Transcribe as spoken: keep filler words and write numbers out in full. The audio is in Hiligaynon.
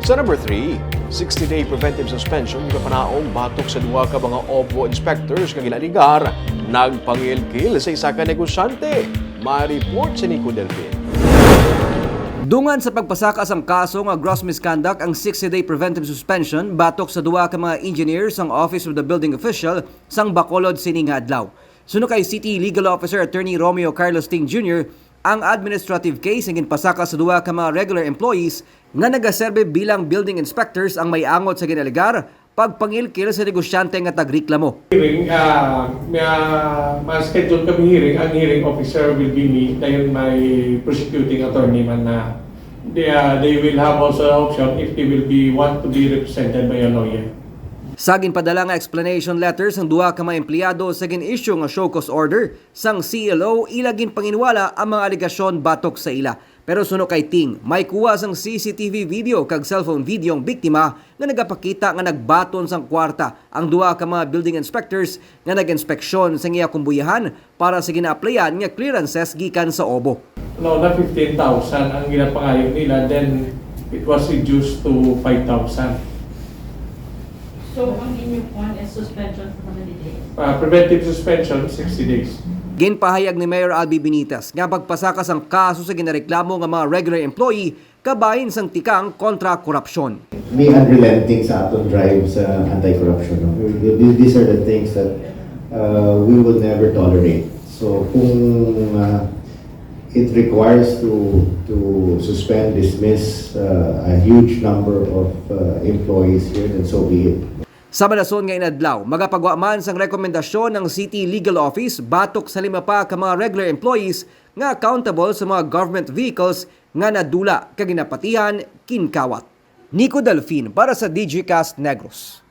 Sa number three, sixty-day preventive suspension gapanaog batok sa duha ka mga OVO inspectors nga ginaligar nagpangilkil sa isa ka negosyante. May report si Nico Delfin. Dungan sa pagpasaka sang kaso nga gross misconduct ang sixty-day preventive suspension batok sa duha ka mga engineer sang Office of the Building Official sang Bacolod sini nga adlaw. Suno kay City Legal Officer Attorney Romeo Carlos Ting Junior, ang administrative case nga ginpasaka sa duha ka mga regular employees nga nagaserbi bilang building inspectors ang may angot sa ginalegar pagpangilkil sa negosyante nga tagreklamo. Hearing, ah, ma-, ma-schedule kami hearing. Ang hearing officer will be me. Dayon may prosecuting attorney man na they, ah, they will have also an option if they will be want to be represented by a lawyer. Sa ginpadala nga explanation letter sang duha ka mga empleyado sa gin-issue nga show cause order sang C L O, ila ginpanginwala ang mga alegasyon batok sa ila. Pero suno kay Ting, may kuha sang C C T V video kag cellphone video ang biktima nga nagapakita nga nagbaton sang kwarta ang duha ka mga building inspectors nga nag-inspeksyon sa iya kumbuyahan para sa ginaaplayan nga clearances gikan sa OVO. No, na fifteen thousand ang ginapangayo nila, then it was reduced to five thousand. So, ang inyo kuan is suspension for how many days? Uh, preventive suspension, sixty days. Ginpahayag ni Mayor Albi Benitez nga pagpasaka sang kaso sa ginareklamo nga mga regular employee kabahin sang tikang kontra korupsyon. May unrelenting sa aton drive sa anti-corruption, no? Th-, these are the things that, uh, we will never tolerate. So, kung, uh, it requires to, to suspend, dismiss, uh, a huge number of, uh, employees here, then so be it. Sa madason nga inadlaw, magapagwa man sang rekomendasyon ang City Legal Office batok sa lima pa ka mga regular employees nga accountable sa mga government vehicles nga nadula kag ginapatihan kinkawat. Nico Delfin para sa Digicast Negros.